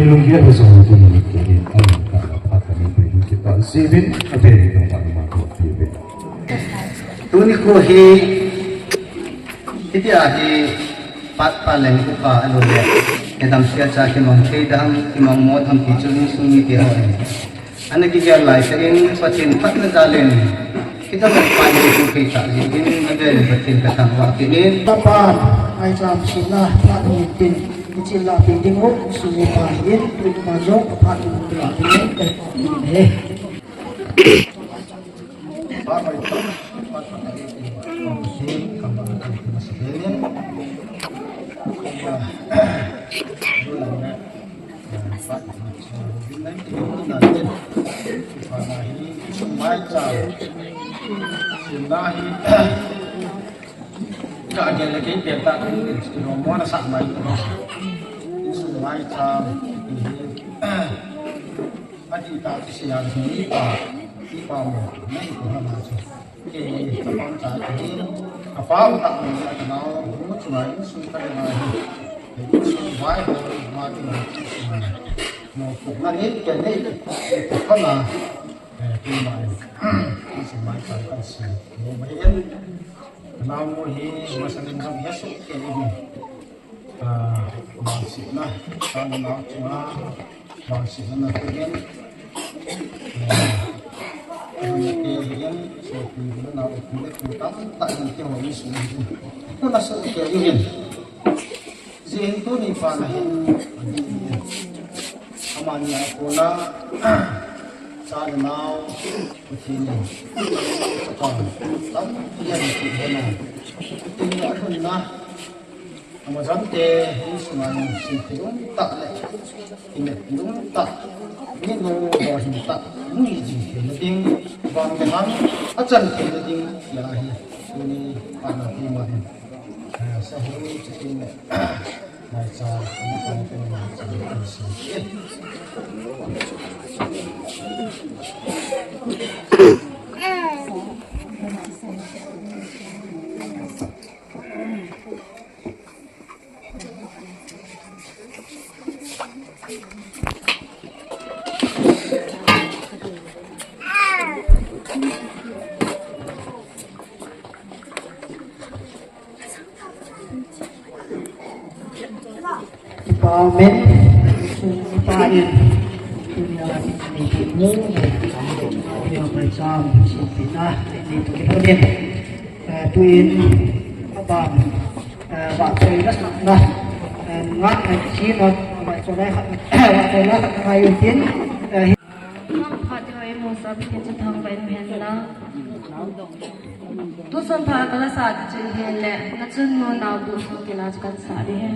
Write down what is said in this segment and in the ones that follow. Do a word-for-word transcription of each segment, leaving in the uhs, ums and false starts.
Lunggel ho jong tuni nikho hin amun tah a phat kahin pei ding kipah jeh uvin, avel in nangma nangma ko pi uvin. Tuni kho hi, hitia hi, phat pha leng upa ahilouleh, hedam sia cha kimang thei dam, kimang mo dam ti chu insung mite ho hin ana kigel lai tah in, Pathen phatna jal in, hitabang phat hi chu thei tah jeh in, avel in Pathen kathangvah kit in. Tapan, maicham sihna, phat hin tin, hiche la pe ding u, sumi pa hin, tui pa jong, phat hin tin, la pe ding, ka, ka, he. Adih tah kisei a, mi pa, mi pa mo, nahi ko hama chu. Kei chapang cha kahin, apa u tah mo, kanao, mu chu ngai, insung ka ngai. Insung vai ho, ma ti ma chu ngai. Mo ko na ni, ke ni, ko ko na. Eh, keima, insung mai cha ka si. Mo mai en. Kanao mo hi, ma sa ni ma he su ke ni. Ah, vangsetna, cha le nao chunga, vangsetna na tuhin, eh, na te hin, sopi le nao, pi le pu tamtah in keiho insung hin. Kona sopi hin. Jeh hin tuni phat na hin, amani a kona, cha le nao, Pathen in, chapa, tampi ahin peh hen a. Tuni a lhunna, Amajang te, insung a jong, sih thei um tah le, kimet um tah, mi no, bo hin tah, nui jing theina ding, vang le han, achan theina ding, tia hi, tuni, phat na keima hin. Eh, sa hu, chitin le, mai cha, ma pa, ma pa, ma cha, ma cha. Amen. Amen. Tuin, abang, eh, vahchoina sahna, eh, nunga, eh, sina, vahchoina khat, vahchoina khat ngai u tin, eh, hi- Phat ho imu sah, Pathen chu thangvah in hen lang. Tusun phat kala sah chu hin le, nachun nu nao bu su kila chu kan sah ding ahi.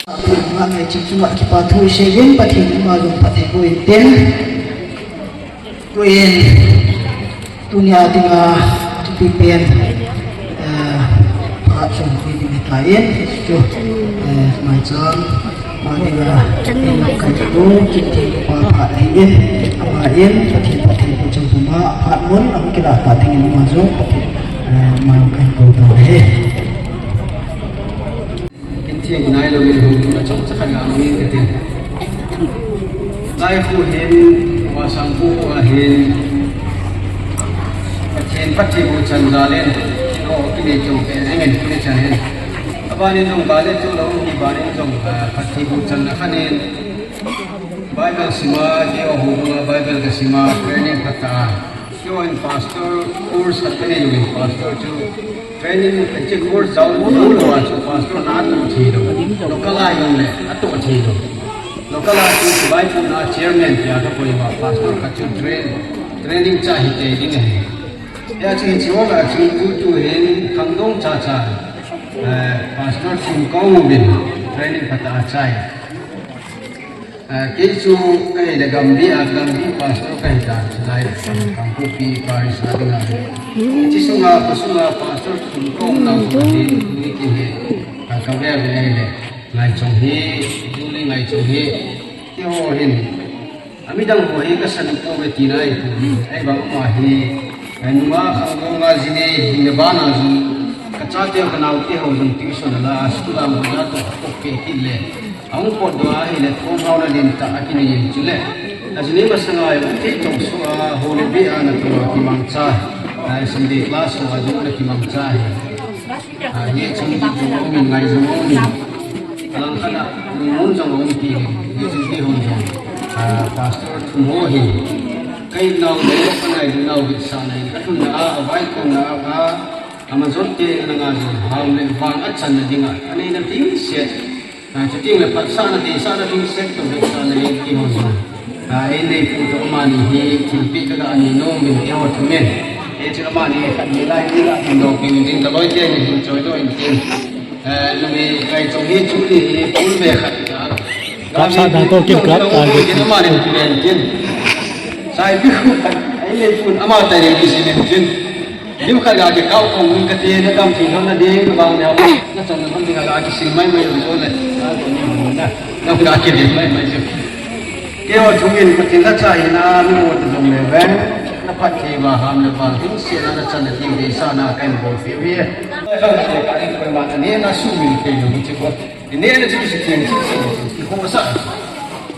Ngai ching chunga kipa thu isei in, Pathen in ama jong phatthei boh in tin. Tuin, tunia dinga thupi pen, eh, phat sung pi ding hitan, chu, eh, mai chang, ma dinga, in kai tu, chu ti pa phat hi in, ama in, Pathen, Pathen pu chang tu ma, phat mun, ang kila phat ding in ma jong, Pathen, eh, ma kai ko tu he. Kin thei nai lou in hung tuna chomcha khat ngai nge kati. Lai khu hin, Vasangpu khu a hin, Pathen phattheiboh chan jal in, kino kinei chom pen, amen, kinei chan hin. Aban in jong bale tu lou, hi ban in jong, ah, phattheiboh chan na khan in. Bible sima, keiho dunga Bible ka sima, training phatah. Keiho in pastor course khat kanei uvin, pastor chu training, hiche course jao lou lou a chu pastor na atoh thei lou. Local a jong le atoh thei lou. Local a chu Bible na chairman tia ka koi uva, pastor khat chu train, training cha hi tei ding ahi. Hia chu hiche ho la chu tu tu hin khangdong cha cha, eh, pastor Thimkong uvin training phatah a chai. Ah, kei chu, eh, le Gambih a, Gambih pastor kahi tan, lai, Kangpokpi parish a dinga. Hiche sunga, kho sunga pastor Thimkong nau chu kahi, ni kihe, ah, ka ve ve le, Ngaichong hi, Julie Ngaichong hi, keiho hin, amidang ho hi kasan pouve tina ahi, ahivang ama hi, eh, nunga khangdong a ji nei, ji nei bana jong, ka chate ka naote ho jong tuition ala, school a mo ja to, ko ke kit le. Ahung potdoh a ahile, themhaona lentah akinei in chule. Ajinei masanga, thei tong so a, hou le beh a natong a kimangcha. A, Sunday class ho a jong ana kimangcha ahi. A, hiche jong aumin, ngai jong aumin. Alangkhat a, lungmon jong aum kit in. Hiche jong, a, pastor thum ho hi. Ka innau le, ka ngailut nau vetsahna in. Ka lhunna a, a vaikhomna a, a majot te ana nga jong, hao le vang achanna dinga, aneina ding set. A, chuti le phatsahna, deisahna ding set toh vetsahna le kihou jong. A, einei pu toh amani hi thilpeh kaga nei nom in keiho thumin. Hichu amani khat ni lai ni la hin dong pin ding ka loi te ni hin choi doh in tin. A, numei Ngaichong hi chu ni hi pul ve khat ka. Kapsahna toh kin kap ta ve. Amani thu ven tin. Saipi khu khat, einei pu ama tai le kisi ven tin. Lim khat ga kikao khom in kati, na dam thei lhon na ding, na vang leh, na chan na lhon ding a ga kisil mai mai jong le. Na ga kile mai mai jong. Keiho chungin Pathen lhacha hina, mi mo ta jong le veng, na phatthei uva ham le val, ding se na na chan na ding deisahna kahin bol peh uve. Ka ding koima ta ne na sumil thei lou chu ko. Ine na chu Christian chu chu, i ko sa.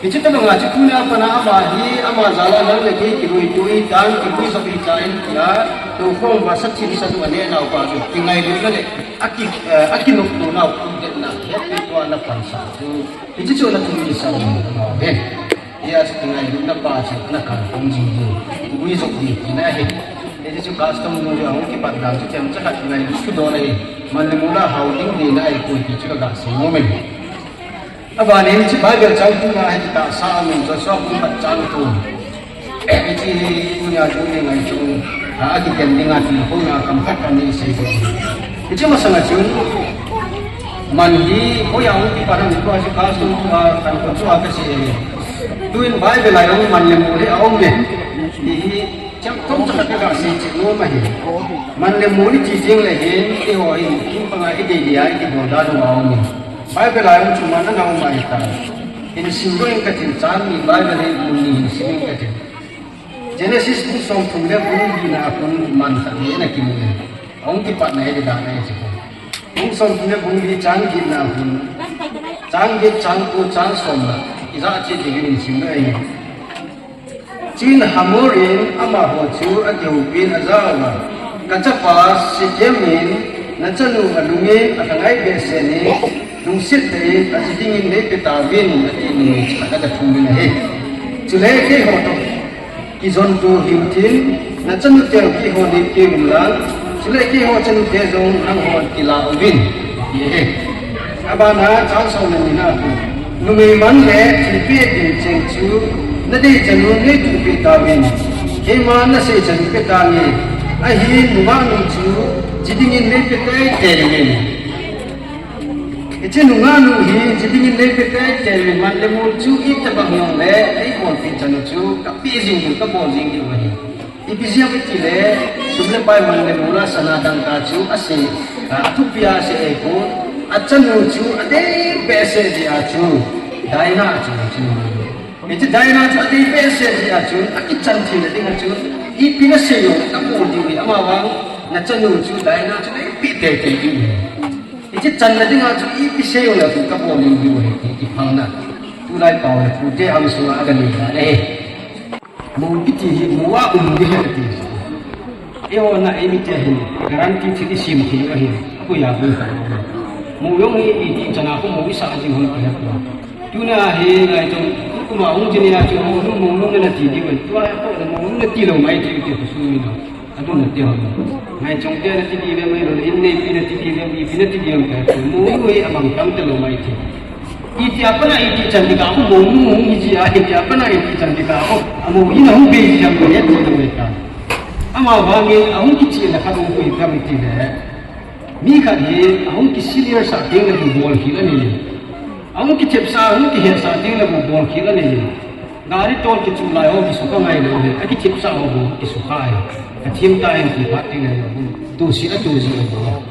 Hiche tabanga chu tunia pat a ama hi, ama jal a nang le kei kilui tui tan, kilui sa pi tan, tia, toukhom uva sa thim sa tu ane nau pa chu, kingailutna le, aki, eh, akinopto nau, kingailutna, hetpi tua na pansa chu. Hiche chu na thum ni sa u, no, he. Hia chu kingailutna pa chu, na kan pung jing jing, kingailutna jong hi, tina hi. Hiche chu custom nu jong, kipat dan chu, chemcha khat kingailut chu don ahi. Man le mol a hao ding ding na ahi, koi ti chu ka ga sei nom in. Aban in hiche Bible chang tuna hi tahsa amin Joshua bung khat chang thum. Hiche hi tunia tunia ngai chu, a, akigen dinga ti ho na kam khat kan nei sei ding. Hiche masanga chun, man hi, hoiya hung kipat ham ti pa chu ka sung a kan kon chu a ka sei. Tuin Bible a jong man le mol hi aum e. Hi hi, chang thum cha ka ga sei chu nom ahi. Man le mol ti jing le hin, keiho hin, kum panga i dei dia, i dei bol da do aum e. Bible a jong chu man ana um ahitai. Hin simdoh ing katin chang ni Bible hi mun ni hin sim ing katin. Genesis bung somthum le bung li na a kon man khat hi ana kimu in. Ahung kipatna hi dan ahi chu. Bung somthum le bung li chang get na a kon. Chang get, chang ko, chang som na. Ijat cheh ding in simdoh ing. Chuin Hamor in amaho chu akihoupin ajah uva, ka chapa Shekhem in nachanu alungin alhangai behseh in, lungset tah in aji dingin neipe tauvin, ati numei khat aga thum in ahi. Chule keiho toh kijon to hiu tin, nachanu teu keiho neipeh un lang, chule keiho chanu te jong nangho kila uvin, ati ahi. Abana chang som le ni na a kon, numei man le thilpeh ding cheng chu nadei chan un neituhpeh tauvin, keiman nasei chan un pe tange, ahin nungah nu chu ji dingin neipe teitei uvin. Hiche nungah nu hi, hiche dingin lei pepe te, man le mol chu itobang jong le, eibolpeh chan u chu, kapeh jing diu, kabol jing diu ahi. Ipi jeh ham itile, sum le pai man le mol a sana dangka chu ase, a, athupi a ase ahipon, achanu chu adei behseh jeh a chu, Dinah chu, chu. Hiche Dinah chu adei behseh jeh a chun, akichan theina dinga chun, ipi nasei jong kabol diu ahi, amavang, nachanu chu Dinah chu neipeh teitei diu ahi. Hiche channa dinga chu ipi sei jongle kabol diu ahi ti, ti phalna. Tulai pao le pute ham sunga aganei dan ahi. Mou kiti hi mou a um ding ahi kati. Eiho na eimite hin guarantee thil isem thei u ahi. Akoi a boi kha. Mou jong hi iti chana khu mou isah jing hon kahe poi. Tuna hi ngai chong, kuma hung jing a chu mou lung, mou lung nati diu ahi. Tua ko mou lung nati lou mai ti ti khu sui na. Adung nati hon. Ngai chong te nati diu ahi mai lou, in neipi nati diu ahi, ipi nati diu ahi. Mou lung hi abang tam talou mai ti. Iti a pat a iti chan ding a khu mou lung hung hi ji a, iti a pat a iti chan ding a khu, amou hi na hung bei ji ham ko het ji lou ta. Amavangin ahung kichihna khat hung koi tam itile. Mi khat hi ahung kisenior sah teng le bol khel anei. Ahung kithepsah, ahung kihetsah teng le bol khel anei. Gari tol kichuh lai ho kisukha ngai lou le, akithepsah ho bou kisukha e. Athem ta hen ti phat teng le bou. Tusi atuji ho bou.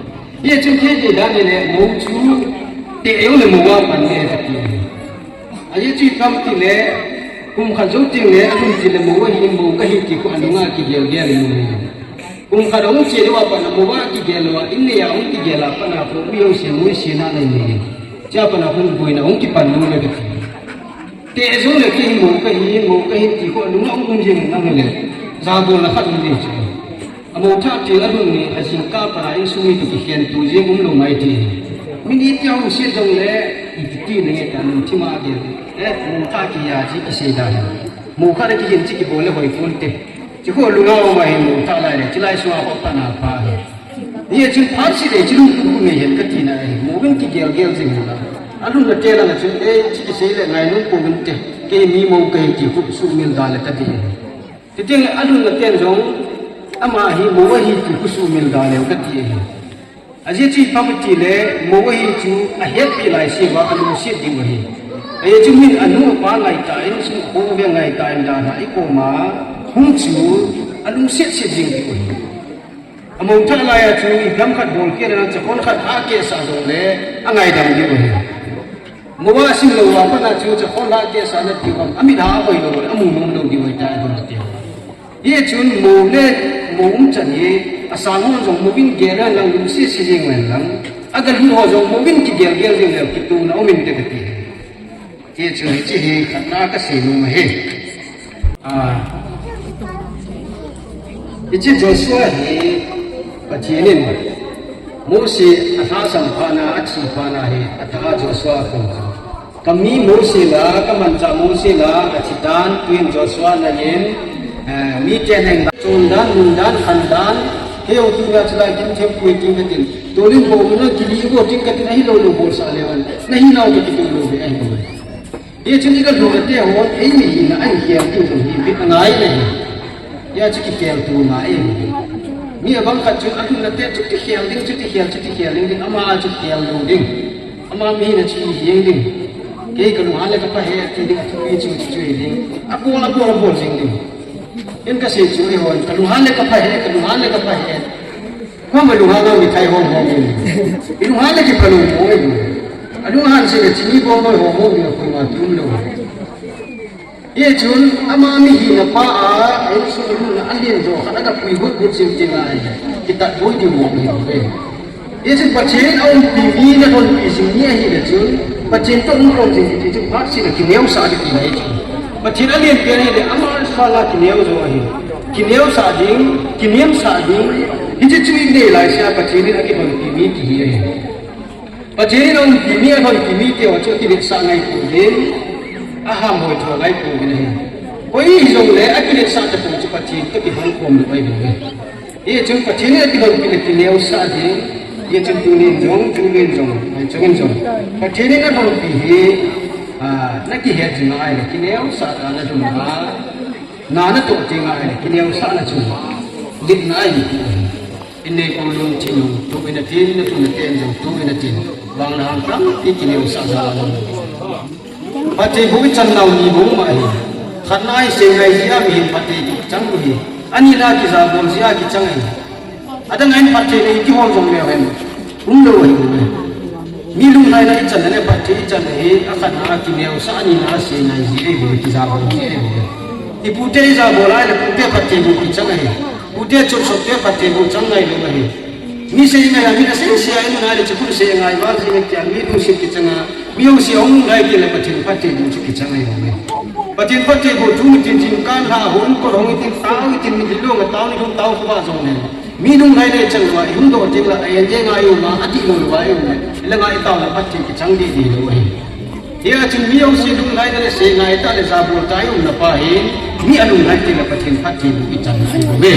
Hiche thei dan le mou chu te jongle mou a pan le kati. Ajeh chu ipi ham itile, kum khat jou teng le, alhun teng le mou ahi, mou kahi ti khu anunga kigel gel mou ahi. Kum khat ahung che lou a pat na mou a kigel lou a, in neiya hung kigel a pat na khu, mi jouse nuisat na nei nei. Chua pat na khu boina hung kipan lou le kati. Te jongle kei hi mou kahi, mou kahi ti khu anunga um um jing nang le. Jabolna khat um ding chu. Amou thah teng alhun ni, ajingkah pat a insung mi toh kikhen tu jing umlou mai ti. Min iti a hung set jongle, iti ti nge ta lungthim a gel. Eh, mou thah kihi a chu kisei da hi. Mou khat a kihin chu kibol le hoi ponte. Chu khu lunga um ahi mou thah lai le, chulai sunga khu pat na pha hi. Hiche phat seh le chu lungthim khu nei hen kati na ahi. Mou vin kigel gel jing la. Alhunna te langa chu, eh, chu kisei le ngai nom pouvinte. Kei mi mou kahi ti khu sumil da le kati. Chuteng le alhunna ten jong, ama hi mou ahi ti khu sumil da leu kati ahi. Ajeh chu ipi ham itile, mou ahi chu ahetpi lai seh uva alungset diu ahi. Ajeh chu min anu apa ngaitah in, sum ho ve ngaitah in dan a ikoma hung chu alungset set jing diu ahi. Amou thah lai a chu ipi ham khat bol khel le chakon khat akeh sah jongle angaidam diu ahi. Mou a asim lou a pat na chu chakon la keh sah na ti bang, amit a hoi lou, amu nom lou diu ahi ta, adon ati. Hichun mou le mou umchan hi, asang ho jong mou vin gel hen lang, lungset set jing hen lang, agalhu ho jong mou vin kigel gel jing le, kituna um inte kati. Hichun hiche hi khatna kasei nom ahi. Ah. Hiche Joshua hi Pathen in Mose alhahsam phat na, athi phat na hi, atha a Joshua akon chu. Kami Mose la, kamanchah Mose la, athi tan, tuin Joshua nahin, eh, miten heng dan, chon dan, mun dan, khan dan, kei jong tuna chulai kin thempui ding katin. Tolin bol na kili bol ding katin, ahilou lou bolsah leu hen. Nahi nau toh kitoh lou ve ahi bou. Hichun igalhunna te hon, eimi hina ahin khel diu jong hi bit angai le hi. Hiche kikheltu ngai ahi. Mi abang khat chu alhunna te chu tikhel ding, chu tikhel, chu tikhel ding, ama chu khel lou ding. Ama mi hina chu hiheng ding. Kei kalunghan le kapha e ti ding, athupi chu chu hi ding. Abol, abol, abol jing ding. Hin kasei chu eihon, kalunghan le kapha e, kalunghan le kapha e. Koima lunghan a mithai hom hom in. Ilunghan le kiphalou mo e. Alunghan seh le chini bom bom hom hom in koima kium lou. Hichun ama mi hina pa a, insung lhunna alen jo khat aga pui gut gut jing teng le, kitat boi diu mo e. Hichun Pathen in aumpi mi nadonpi jing ni ahile chun, Pathen toh umkhom jing ti chu phat seh le kineosah ding tina ahi chu. Pathen alen pen ahile ama sa la kineo jo ahi. Kineosah ding, kinemsah ding, hiche chu inei laisea Pathen in akidonpi mi kihi ahi. Pathen in aumpi mi, adonpi mite ho chu akiletsah ngai pouvin, aham hoi tho ngai pouvin ahi. Koi hijongle akiletsah tapou chu Pathen toh kibang khom lou ahi bouve. Hichun Pathen in akidonpi le kineosah ding, hichun tunin jong, tunin jong, hichun jong. Pathen in adonpi hi, ah, nakihet jing ahile, kineosah a nadon a, na natoh teng ahile, kineosahna chu, letna ahi. Inei ko lun chin jong tu in atin, na tu na ten jong tu in atin. Vang na hang tampi kineo sa ja lo. Phatthei bu i chan nau ni bu ma hi. Khat na i sei ngai jia mi hin phatthei ki chang bu hi. Ani na ki ja bol jia ki chang hi. Adang in phatthei nei ki hol jong le hen. Um lo hi. Mi lunglhaina i chan le phatthei i chan hi, a khat na a kineo sa, a ni na a sei ngai ji ei bu, ki ja bol ji ei bu. I pute i ja bol ai le pute phatthei bu ki chang ahi. Pute chun sokte phatthei bu chang ngai lo ahi. Mi sei ngai a, mi na sei sei a, i mun ai le chakun sei ngai val ji ei tia, mi lungset ki chang a, mi hung sei hung ngai ki le Pathen phatthei bu chu ki chang ahi bu. Pathen phatthei bu thu mi tin tin kan ha hung ko hung tin tao tin mi lo nga tao ni hung tao ko ba jong ne. Mi lunglhaina i chan uva, i hung doh teng la, a en e ngai u ma, a ti ngai uva i um le. I la ngai tao la phatthei ki chang di di lo ahi. Hia chun mi hung sei lunglhaina le sei ngai ta le ja bol ta i um na pa hi, mi a lunglhai teng la Pathen phatthei bu i chan ahi ve.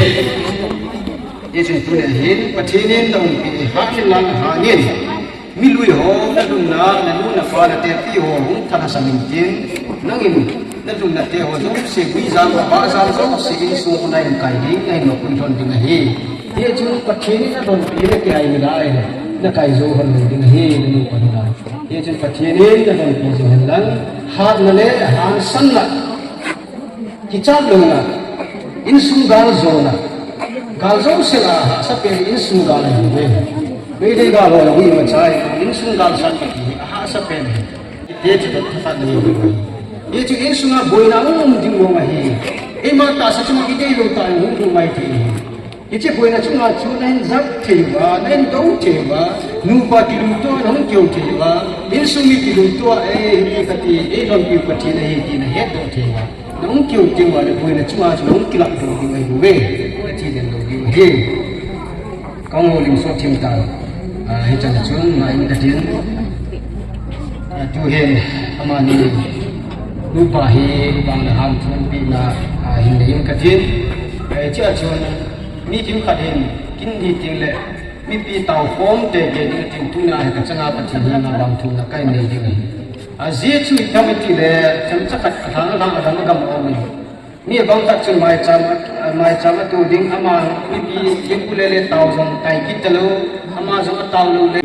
Hia chun tuni hin, Pathen in na umpi i ha in lang ha ngin. Mi lui ho, na lungna, na nu, na pa, na tepi ho, hung tha na sa min tin, nangin, na lungna te ho, jouse, gui jang, ba jang, jouse, insung, na in kai ding, na in ma pui thon ding ahi. Hia chun Pathen in na donpi, na kihai mi lai, na kai jou hon ding ahi, na nu pa na. Hia chun Pathen in na donpi jou hen lang, hatna le, hangsanna. Kichat louna, insung gal jona, gal jouse a hahsa pen insung gal ahi ve. Meitei gal ho la hui ma chai, insung gal sat kiti hi ahahsa pen ahi. Hiti chu thakhat ahi ve. Hichu insung a boina um ding mong ahi. Eima tahsa chunga idei lou tah in hung hung mai thei ahi. Hiche boina chunga chu na hin jat thei uva, na hin do thei uva, nupa kilungtoh a na hung kihou thei uva, insung mi kilungtoh a, eh, hiti kati, eilhonpiu Pathen ahi ti na hetdoh thei uva. Na hung kihou thei uva, na boina chunga chu na hung kilahdoh ding ahi uve. Na thi den lou ding ahi. Kahung houlim soh thim tan. Ah, hichan a chun, ngai in katin. Ah, tu hin, amani, nupa hi, vang le ham thum pi na, ah, hin nei in katin. Eh, hichea chun, Mi kimkhat hin, kin hi teng le, mipi taokhom tei ding tin tuna hi ka changa Pathen henga vangthumna ka nei ding ahi. Ajeh chu ipi ham itile, themcha khat alhang alhang agam agam a um in. Mi bang khat chun maicham a, maicham a tu ding ama mipi ding u le le tao jong tai kit talou, ama jong atao lou le.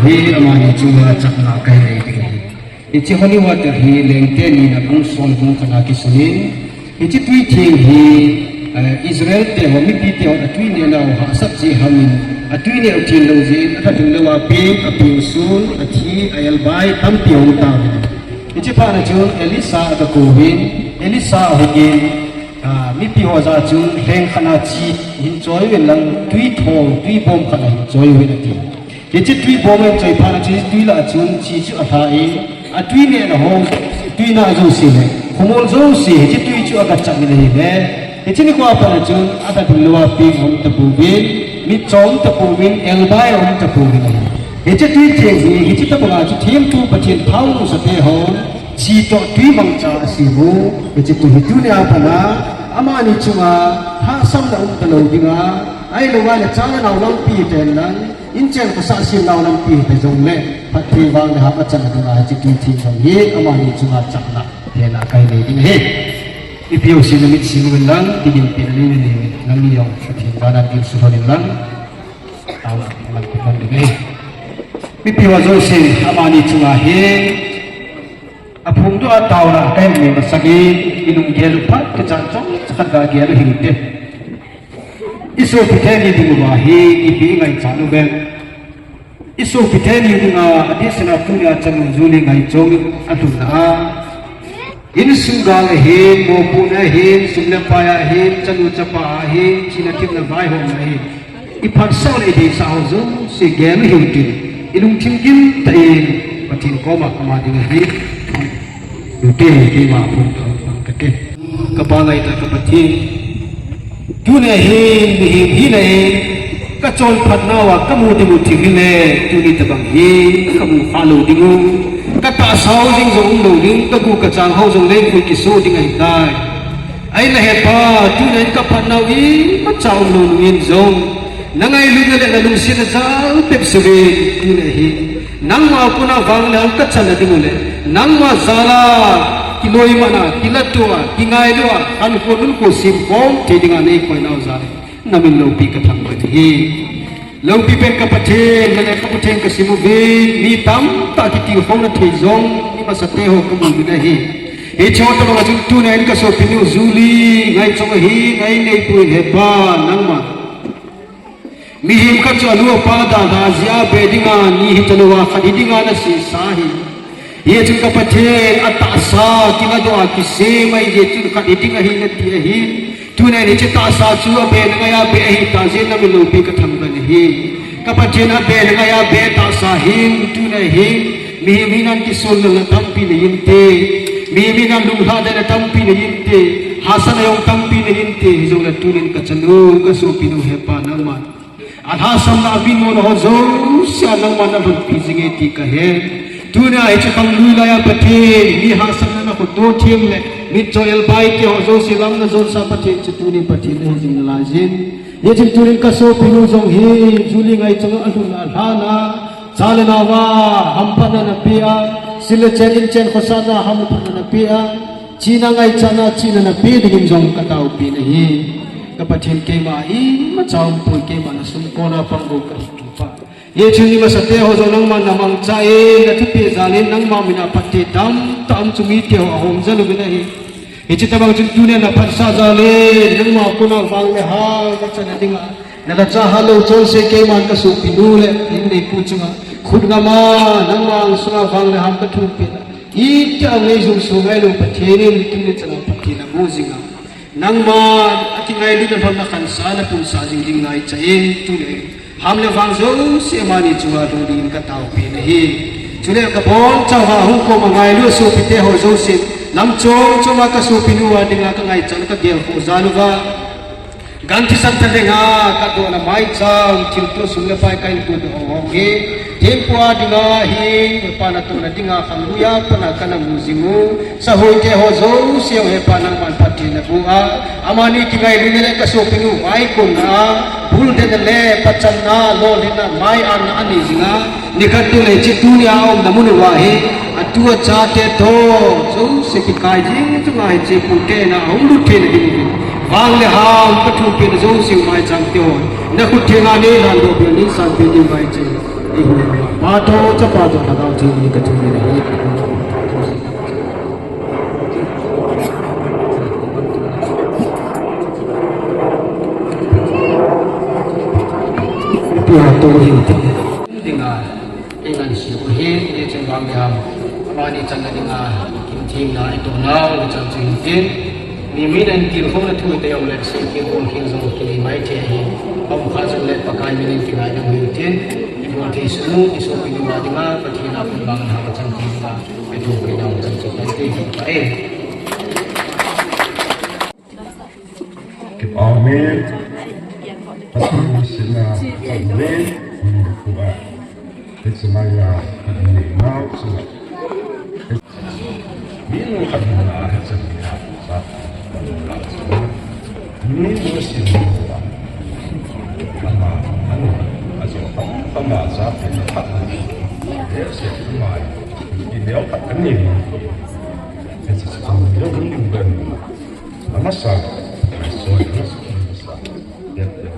Hi amani chunga chakna ka nei ding ahi. Hiche holy water hi Lengte nina bung som bung khat a kisun in, hiche tui theng hi, eh, Israel te ho, mipi te ho, atui neh nau hahsat jeh ham in, atui neh u theng lou jeh in, atha ding lou a peng, apeng sun, athi, a-elbai, tampi ahung tao in. Hiche phat na chun Elisha aga kou in, Elisha ahung in, ah, mipi ho jah a chun lheng khat a chi hin choi uvin lang, tui thong, tui bom khat a hin choi uvin ati. Hiche tui bom a hin choi phat na chu hiche tui lah a chun chi chu alha in, atui neh na ho, tui na jouse le, khomol jouse, hiche tui chu aga cham in ahile, hiche nikho a pat na chun, atha ding lou a peng aum tapouvin, mitcho aum tapouvin, elbai aum tapouvin ahi. Hiche tui theng hi, hiche tobang a chu thempu Pathen thao nungsate hon, chi toh tui mangcha asem u, hiche tui hi tuni a pat na, amani chunga, hahsatna um talou dinga, ahilou le cha le nao lampi hiten lang, inchen khosah sem nau lampi hita jongle, phatthei vang le hahsatna dinga hiche tui theng jong hi, amani chunga chakna, hena ka nei ding ahi. Mipi ho jouse na mit sing uvin lang, kigin pen na nei uvin, nangni jong Pathen vana ding suhon in lang, tao lang, lang kipon ding ahi. Mipi ho jouse, amani chunga hi, aphongdoh a taona ka hin nei masangin, i lunggel u phat kichan chomcha khat ga gel u hite. I sopi teni ding uva hi, ipi i ngaichat u uvem. I sopi teni dinga, adeh sela tunia chanu Julie Ngaichong alhunna a. Insung gal ahin, mopohna ahin, sum le pai ahin, chanu chapa ahin, chihna themna vaihomna ahin. I phatsah le i deisah ho jouse gel u hitin, i lungthim gim tah in, Pathen koma ama dinga hi. Lute, keima phongdoh pang kate. Ka Pa ngaitah ka Pathen. Tuni ahin, mihem hina in, ka chonphat nauva ka mu ding u thing hile, tuni tobang hi, ka mu kha lou ding u. Ka tahsa u jing jong um lou ding, ka guh ka chang ho jong lengkhui kiso ding ahitai. Ahinla Hepa, tuni in ka phatnau imacha um lou nungin jong, na ngailutna le na lungsetna jal pep seh uvin, tuni ahin. Nangma kona vang le hung ka channa ding u le, nangma jal a, kiloimatna, kilatoh a, kingailu a, khankho nunkho semkhom thei dinga nei koinau jal in, na min loupi ka thangvah in ahi. Loupi pen ka Pathen, nang ka Pathen ka sim uvin, mi tamtah kitilkhouna thei jong, mi masate ho ka mu uvin ahi. Hiche ho tobang a chun tuni in ka sopinu Julie Ngaichan ahi, ngai neipu in he Pa nangma. Mihem khat chu anu apa dalha jeh a be dinga ni hita louva khat hi dinga na sesa ahi. Hichun ka Pathen atahsa kiladoh a kisem ahi jeh chun khat hi ding ahi nati ahi. Tuni in hiche tahsa chu abe na ngai a be ahi tah jeh in na min loupi ka thangvah in ahi. Ka Pathen abe na ngai a be tahsa hin tuni hin mihem hinan kisolna tampi nei inte. Mihem hinan lunglhahna tampi nei inte. Hahsatna jong tampi nei inte. Hijongle tuni in ka chanu ka sopinu he Pa nangman alhahsamna amin mona ho jouse a nangman nalhunpi jinge ti kahe. Tuni a hiche khangluilai a Pathen, mi hahsatna na khoto them le mitcho elbai te ho jouse lam na jonsa Pathen chu tuni Pathen nahi jing nalai jin. Hichun tuni in ka sopinu jong hi Julie Ngaichan a alhun alhahna, cha le nao a hamphatna napeh a, sil le chen in chen khosahna hamphatna napeh a, chihna ngaichatna chihna napeh dingin jong ka taopi nahi. Ka Pathen keima imacha umpoi, keima na sumkona pang bou kahi Pa. Hichun mi masate ho jong nangman na mangcha in, na thupeh jal in, nangma mina phatthei tamtah um chu mite ho ahom jal uvin ahi. Hiche tobang chun tuni a na phatsah jal in, nangma kona vang le hal na chana dinga, na lhacha hal lou chonse keiman ka sopinu le in neipu chunga khut ngam a, nangma ang sunga vang le hal ka thum peh a, itia ngai jong so ngailou Pathen in tuni chan a phatthei na mu jinga. Nangma akingailutna lhon na khansa na punsah jing ding ngaicha in tuni ham le vang jouse amani chunga lhung dingin ka taopi nahi. Chule ka bonchauva hung koma ngailu sopite ho jouse, lam chom choma ka sopinu a dinga ka ngaichat ka gelkhoh jal uva, gan thisan thalhenga ka dohna maicham thilto sum le pai ka hin put hong hong hi, thempu a dinga hi, Pa natohna dinga khamui a pat a kana mu jing u. Sahoite ho jouse jong he Pa nangman phatthei naboh a, amani kingailutna le ka sopinu vaikonna a, buldenna le pachanna, lolhinna, mai-anna anei jinga, nikhat teng le hiche tuni a aumna mun uva hi, atu achate toh jouse kikai jing chunga hiche pute na ahung lut theina dingin, vang le ham ka thum pehna jouse maicham te ho, na khut thenga nei lhandoh peh in sanpeh ding uva hiche. Pa toh, Chapa toh, Lhagao Theng in ka thum in ahi. Ipi ham tou hi ti. Dinga, kei ngan sei u hi, hichun vang le ham. Amani channa dinga, kin themna, i toh nau, i chan chu hin tin. Mi, mi nan tilkhouna thu te jong le, sei kibol khel jong kinei mai thei ahi. Aum kha jong le Pakai min in kingai jong hitin. Ibol thei sung u, isopinu a dinga, Pathen a kon vang in hapachan thei dinga, ithum peh nau chan chu kan ti hi pa e. Kipah e. Pathen sina, amen. Kuba. Hiche mai a, ani nau chu. Mi nu khat na a hiche mi a, sa, mi nu sin nu a. Ama, anu, ajo, ama, ama sa, pe na khat na. Hiche ama, i neo khat kan ni. Hiche sa, neo kan ni ben. Ama sa, so, ama sa, ama sa. Ya, ya.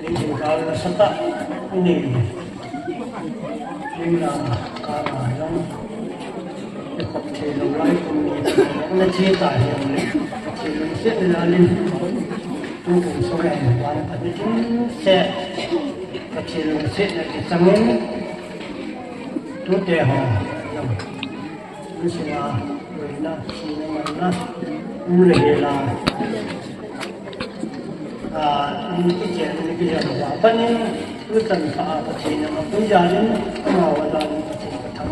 Nin kal nasatah nei. Nin na kal na jong. Ikhop thei lou lai kum ni. Na che ta hi ang le. Che lou se le la nin. Tu kum so ya ni ban ta ni kin se. Ka che lou se na ki chang. Tu te ho. Jong. Insung a, boina, sina manna, um le hela. A, um kichen, um kichen, va panin, tu tan pha, Pathen in, a pui jalin, ama va jalin, Pathen ka thang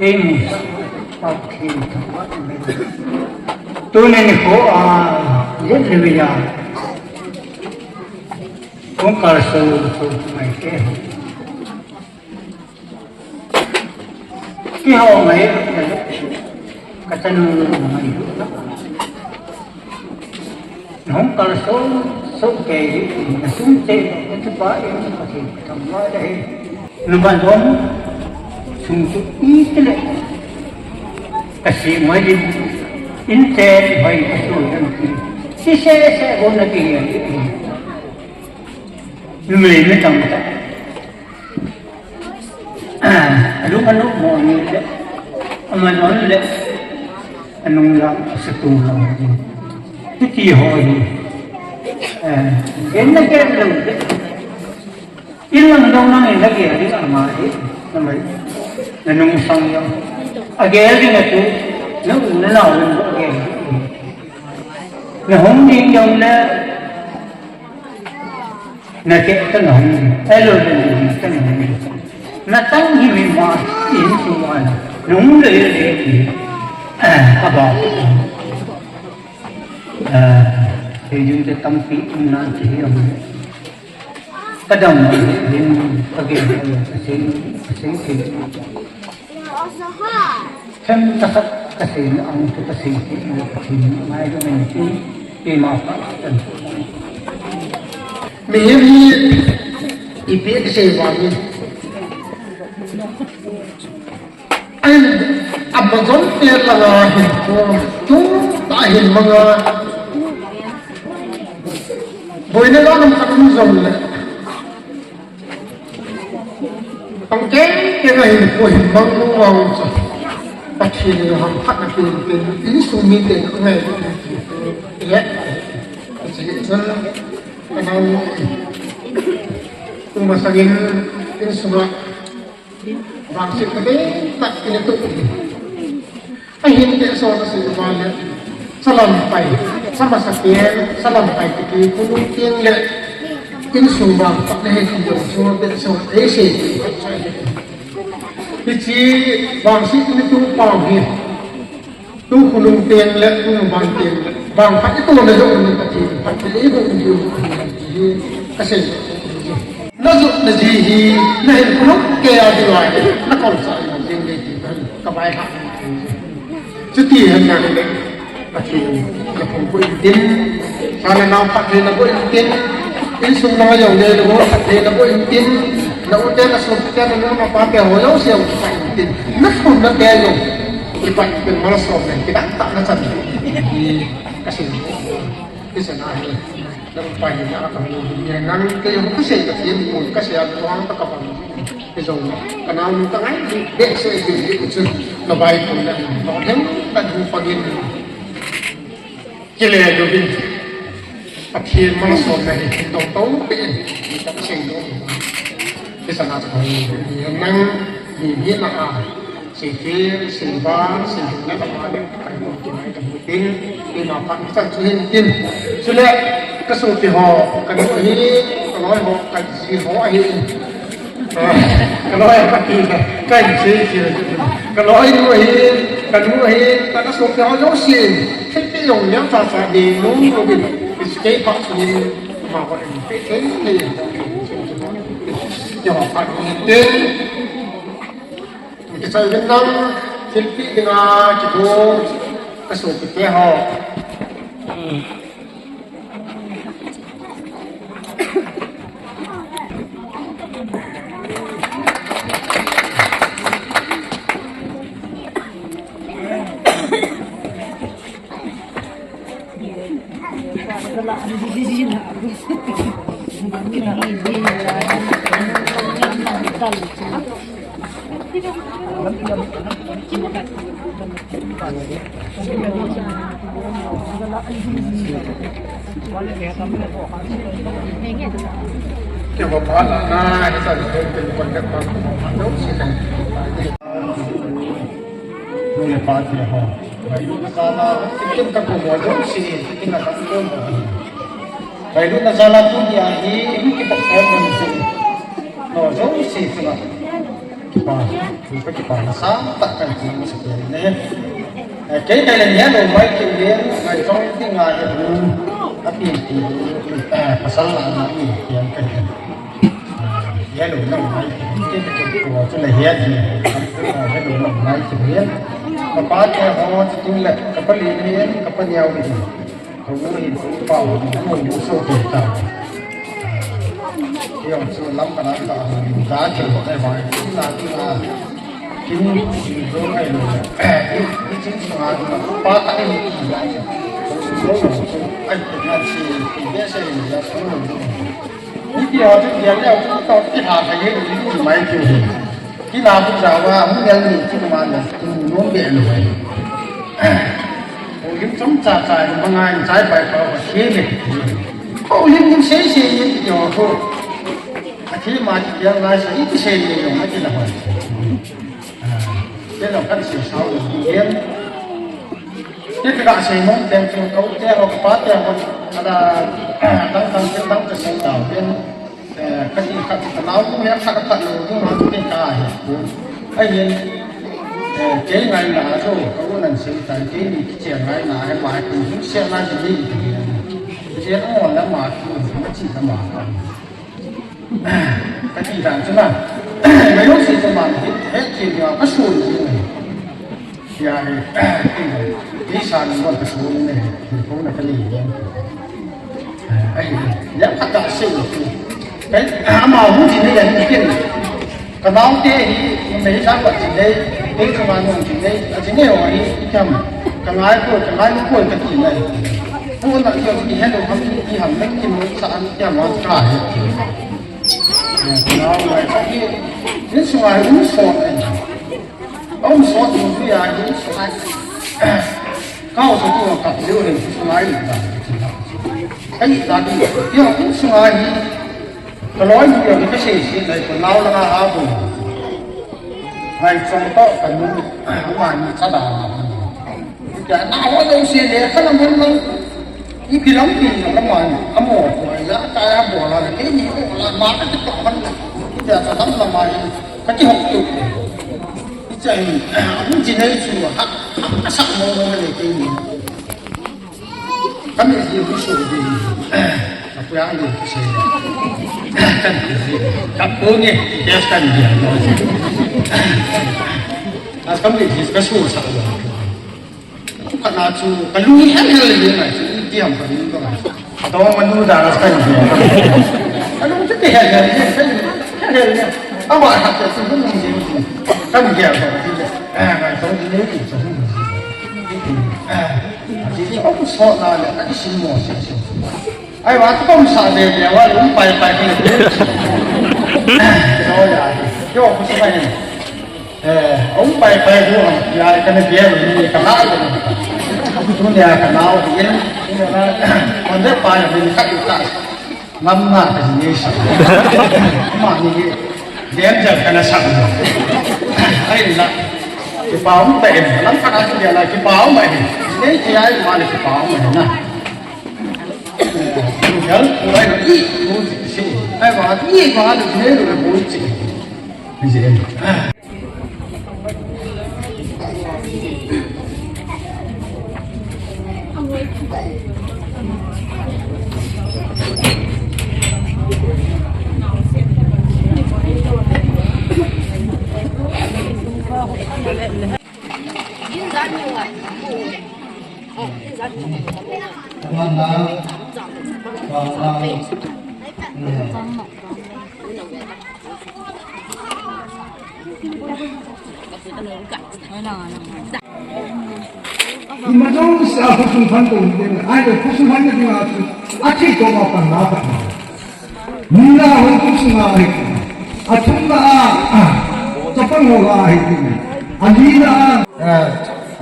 Ei mu, tuni nikho a, jet le ya. Kong kal so, so mai te. Kiho mai, ka chanu mai. Nahung kal so, so ke, nasung che, ka chu pa, in ka che, ka thang ma le. Nuban dom, sung chu i te le. Ka si mai din, in te, bai ka su dan ki. Si se se, bon na ki. Numei me tam ta. Alung alung mo ni le. Ama non le. Anung la sa tu la. Hiti ho hi. Eh, gen na gen lo. Ilang dong nang in lagi a ding ama hi. Namai. Nanung sang yo. Agel ding atu. Na u na nau ding agel. Nahung ding dong le. Nate ta nahung ding. Elo ding ding ta nahung ding. Natang hi mi ma in tu ma na. Nung le le. Aba. Hei jing te tampi um nan ti hi am. Kadam hin kage kase kase. Them ta khat kase ang tu kase ki ang kase mai do men ti ti ma pa tan. Mi hi ipi kase wa ni. Ahin, Amazon te langa hin ko, tu ta hin manga. Boina la nam khat um jong le. Pang ke, ke na hin ko hin mang nu wa um cha. Pathen ni ham khat na pin pin, insung mi te na ngai. Ya. Chi chun, ka nau. Kuma sangin, insunga. Vangset ka be tak kile tu. Ahin te so na si ba le. Salam pai. Sama sa pen, salam pai ki kunu ting le. Insung vang tak le he ki yo so be so e se. Hichi vangset ni tu pa hi. Tu khonung teng le, tu ban teng le, bang phat i to na jong ni Pathen, phat i le i bol ni u, hi, ka sei. Na jot na ji hi, na hin khonung ke a di lai, na kol sa na jing le ti ban, ka bai ha. Chuti hen na le, Pathen, ka phong ko in tin, sa na nau phat le na ko in tin, insung na jong le na ko phat le na ko in tin, na u te na so te na na pa te ho jong se phat in tin, na khon na te jong. Kipat pen malsom pen kidang tah na chan. Hi, ka sei. Kisa na hi. Nang pa hi na ka mu hi. Nang ke yung ka sei ka tin mu ka sei a tuang ta ka bang. Ke jong ka nau nu ka ngai. Be se ke ke chu. Na bai ko na. No hem ka du pa gin. Kile dovin. Pathen malsomna hi dong tong pe. Ni ta sei lo. Kisa na ta ni nang ni ni na a. Sei te, sei ba, sei na ta ma ni ka ni ki mai ta mu tin. Ni na pa ni sa chu hin tin. Chule ka sopi ho, ka nu hi, ka loi ho, ka ji ho ahi. Ka loi a pati, ka in sei sei. Ka loi nu hi, ka nu hi, ka na so ka jo si. Thei te jong liang cha cha de nu nu bin. Is kei pa su ni ma ko in pe thei ni. Yo pa ni te. Ki sai bin nang, thil pi dinga ki do. Ka so ki te ho. Keiho phat a na, hiche a kon pen kon pen pa ko ma do si kan. Nu le pa te ho. Ngailutna jal a, kin ka ko mo do si, kin ka ko mo. Ngailutna jal a tuni a hi, kin ka ko mo si. No, do si, kin ka. Kipa, kipa na sa, ta kan ki mo si ne. Eh, kei kei le nia lo mai kei le, ngai chong ti nga he bu, a pi pi, eh, pasal la na ni, pian kei kei. Eh, nia lo na mai kei, kei kei kei ko chu le he di, eh, nia lo na mai kei le. Ka pa te ho, chu le, ka pa li ni, ka pa niau ni. Ka u hin, ka u pa u, ka u hin so te ta. Kei jong chu lam kana ka u hin da thil ho te vai, na ti na. Kin, kin zo kai lo. Kin, kin chin sunga, pa ta ni ki ya. Ka u so lo chu, ai, ka na si, ki be se ni ya so lo. Ni ki ya chu ya ya, ka ki ha ka ye ni mai ki. Kila bu jawa, mu yang ni ki ma na, ki mu nom be lo hai. Ko lim chom cha cha, ma ngai chai pai pa, ko si me. Ko lim lim sei sei ni ki ho ko. A thi ma ki yang lai sa, i ki sei ni yo, ma ki la hai. Ke lo kan sei sao lo, yen. Kei ka sei mong teng chu ka u te ho, ka pa te ho, ka da, dang dang, dang dang ka sei tau pen. Eh, ka ti khat, ka nau kong hiam khat, khat lo, kong nau kong ka he. Ai yen, eh, kei ngaina chu, ka u nan sei tai, kei ni kichia ngaina, he ma, kong hung sia na ji ni, ka he. Kei o la ma, kong hung chi ka ma. Ka ti dan chu na. Ngayon si chu man, he, he, ki ya, ka su ni. Ya, he, ki ya, ni sa ni wa ka su ni, ko na ka ni ya. Ai, ya, ka ta se ni. Kai, ama hu ji ni ya ni kin. Ka nau te hi, me sa wa ji ni, te ka ma nong ji ni, a ji ni wa ni, kam. Ka ngai ko, ka ngai ko ka ti ni. Ko na yo ni he lo kam ni ham ni kin sa an ya ma ka he. Nau lai, ni sunga, ni so. Om so tu tu ya, ni sunga. Kau so tu ka liu ni sunga ni da. Ai, da ni. Yo, ni sunga ni. Ka loi ni yo, ni ka se se, lai ko nau la ha bu. Ai, so to ka nu, ma ni sa da. Ka na ho lo se le, ka na mo lo. Ipi lampi jong lama, amo ko la, ka ya bo la, keini ko la, ma ka ti to han. Ija sa tam lama, ka ti hok tu. Ija ni, abu ji nei chu ha, ha sa mo mo le keini. Kami ji bu su ji. Ka pu yang ji se. Kan ji. Ka pu ni, yes kan ji. As kami ji ka su sa. Ka na chu, ka lung hel hel le na chu, ti ham ka lung ka. Ka to ma nu da na ka ni. Ka lung chu ti hel hel le, ka lung hel hel le. A ba ha ka chu lung ni. Ka ni ya ka ti le. A ka to ni ni chu. A ti o ku so na le, ka ti sin mo se se. Ai wa ka kom sa le le wa lung pai pai ka le. Yo ya. Yo ku sa ni. Eh, hung pai pai hu ham, ya, ka na bia ni, ka na lo. Tu nia ka na o di en, tu nia na, kon de pa ni ka ka. Ngam na ka ni sa. Ma ni, danger ka na sa. Ai la. Kipa hung pa en, lam ka na tu dia la, kipa hung pa en. Ni ki ai ma ni kipa hung pa en na. Gal, ai ni, tu si. Ai wa, ni wa, ni lo bu si. Ni si en. Ima jong sa khosung phan to ni, ai khosung phan ni ma chu. A thi ko ma pan na pa. Ni na ho khosung a hi. A thum na a. Chapang ho a hi. A ni na a.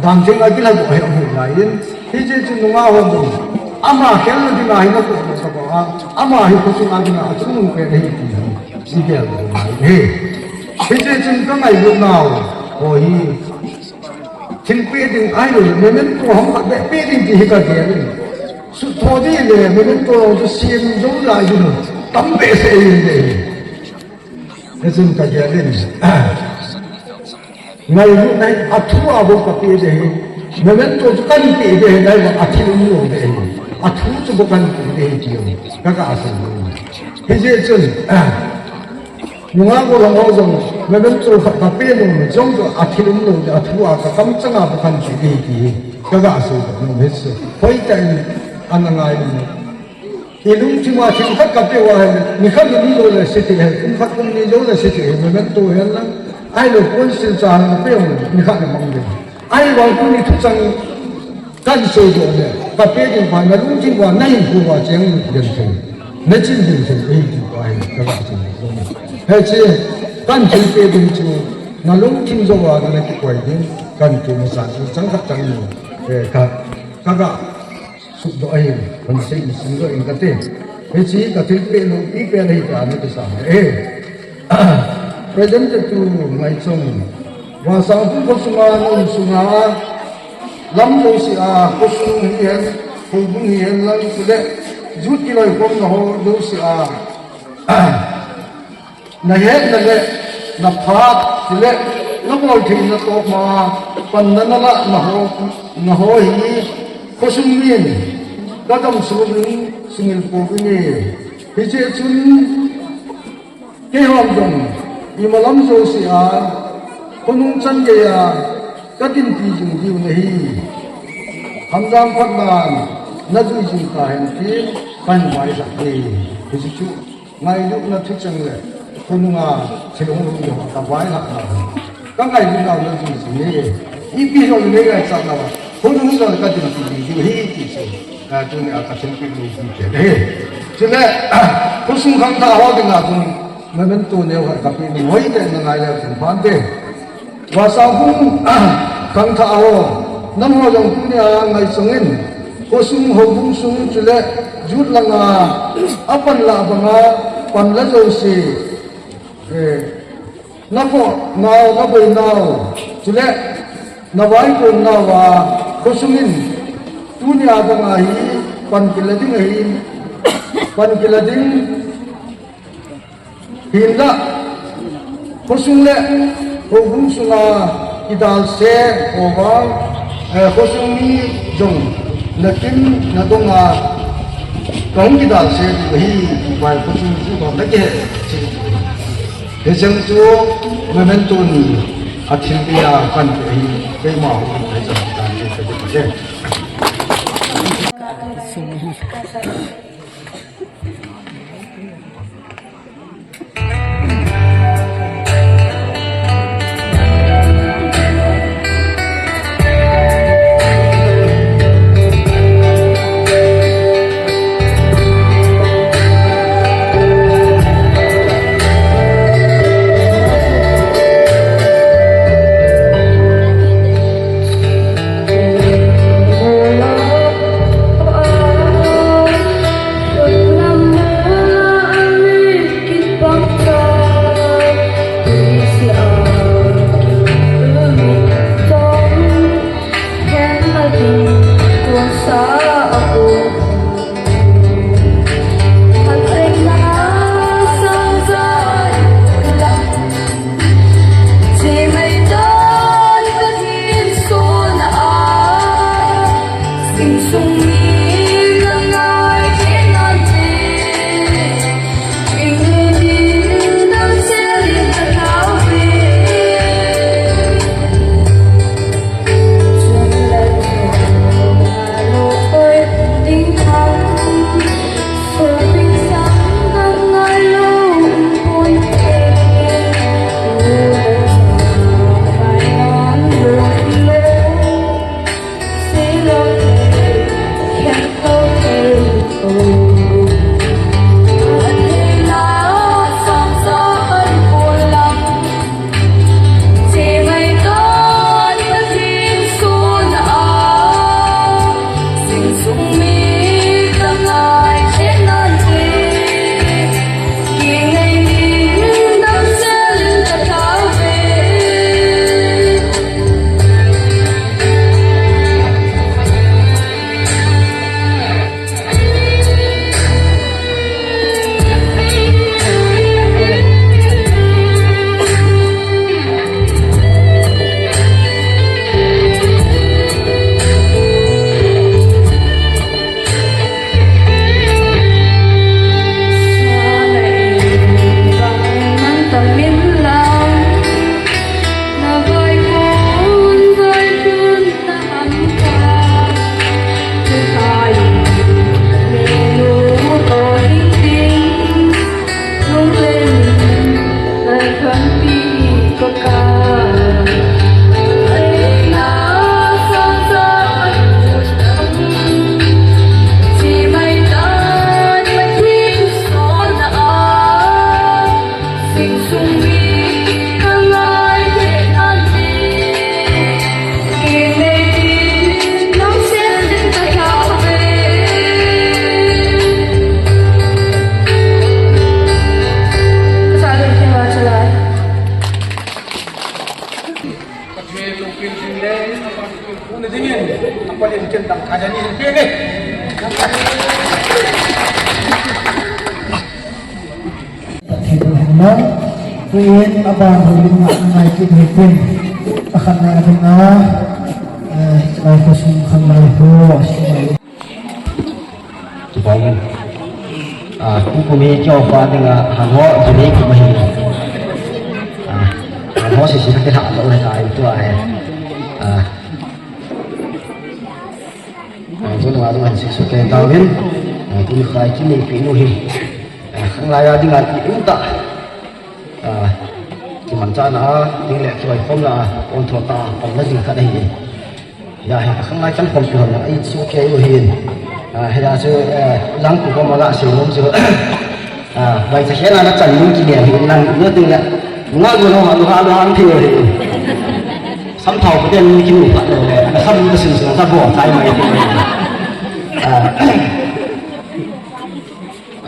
Dan jeng a kila ko he hu lai in. Hi je chu nunga ho jong. Ama khelna dinga hi na ko ka ba a, ama hi ko chunga dinga achungnung pe ding ti hi. Si bel ko hi. Hiche chun ka ngailut nau. Ko hi. Thil pe ding ahilou le, memento ham khat beh pe ding ti hi ka gel in. Sut tho ding le, memento chu siam jou lai ding. Tam behseh in ding. Hichun ka gel in. Ngailutna hi athu a bou ka pe ding hi. Memento chu kan pe ding hi, ngailutna a thil um lou ding hi. Athu chu bou kan pe ding hi ti ka ga sei. Hijeh chun, Nungah gollhang ho jong, memento khat ka pe nom jong chu a thil um lou ding, athu a ka kamchang a bou kan pe ding ti hi, ka ga sei nom hi chu. Hoitah in ana ngai nom. I lungthim a thil khat ka pe uva ahile, nikhat ni ni jou le se thei, kum khat kum ni jou le se thei, memento hen lang. Ahilou council cha ka pe uva, nikhat ni mang ding. Ahivang tuni thuchang kan sei doh le, ka pe ding pa, na lungthim uva, na hinkho uva cheng ding thei, na chin ding thei, ei ti pa hi, ka ga sei doh. Hiche, kan thil pe ding chu, na lungthim jou a, na kikoi ding, kan ti masa chu, chang khat chang ni, eh, ka, ka ga sut doh ahi, kan sei sim doh in ka ti. Hiche, ka thil pe lou, i pe na hi ka, na ti sa, eh. Present to Ngaichong. Vahsangpu khosunga, na um sunga, lam jouse a, khosung hihen, houbung hihen lang, chule, youth kiloikhomna ho jouse a, na hetna le, na phat, chule, na bol theina toh ma, panna na lah na ho, na ho hi, khosung min, ka dam sung in, singil pouvin e. Hiche chun, Keihon jong, ima lam jouse a, khonung chan gei a, ka dinpi jing diu nahi. Hamjam phatnan, na jui jing tahen tin, kahin vailhah e. Hichu, ngailutna thucheng le, khonunga, thil hung lhung jong, ka vailhah na. Ka ngailut nau na jui jing e. Ipi jong le ngaichat nau a. Khonung jong ka dinpi jing diu ahi ti chu. Ah, tuni a ka thilpeh lou ti chu ahi. Chule, khosung khangthah ho dinga chun, memento neo khat ka pe nom hoitah in na ngai leu chun phante. Vahsangpu, khangthah ho, nangho jong tuni a ngaichong in, khosung houbung sung chule, youth langa, apan lah banga, pan la jouse, eh, Na khoh nau, na boi nau, chule na vaikon nau a, khosung in, tuni a banga hi, pan kila ding ahi, pan kila ding, hinlah, khosung le, houbung sunga, kidalse, hovang, eh, khosung mi jong, na kin, na donga, kahung kidalse, ahi, vai khosung chu, na kihe, Hicheng chu memento ni a thilpeh a kan pe hi keima hung hicheng tan ti ka ti pate. Pathen in hina, tuin aban houlim a ngai kit hitin, akhanglai a dinga, eh, lai khosung khanglai ho, asung. Kibang. Ah, kum kum hi kio pa dinga, hang ho, juni kum hi. Ah, hang ho sisi ka kila lo le tai tu ai. Ah. Ah, tu nunga tu han sik su ken tau hin. Ah, tu ni khai ki nei pi nu hi. Ah, khanglai a dinga ti u ta. Ah, kimanchahna a, ding le kiloikhomna a, pon tho ta, pon na ding khat ahi. Ya, hi khanglai kan khom pi hon na, ai su ke u hin. Ah, hi ya su, eh, lang ku ko ma la se nom su. Ah, bai sa hian a na chan ning ki ne hi lang nu ding le. Nga gu no ha lu ha lu han thi hi. Sam thau ko den ni ki nu phat lo le. Na sam na sin sin sa bo tai mai ti. Ah.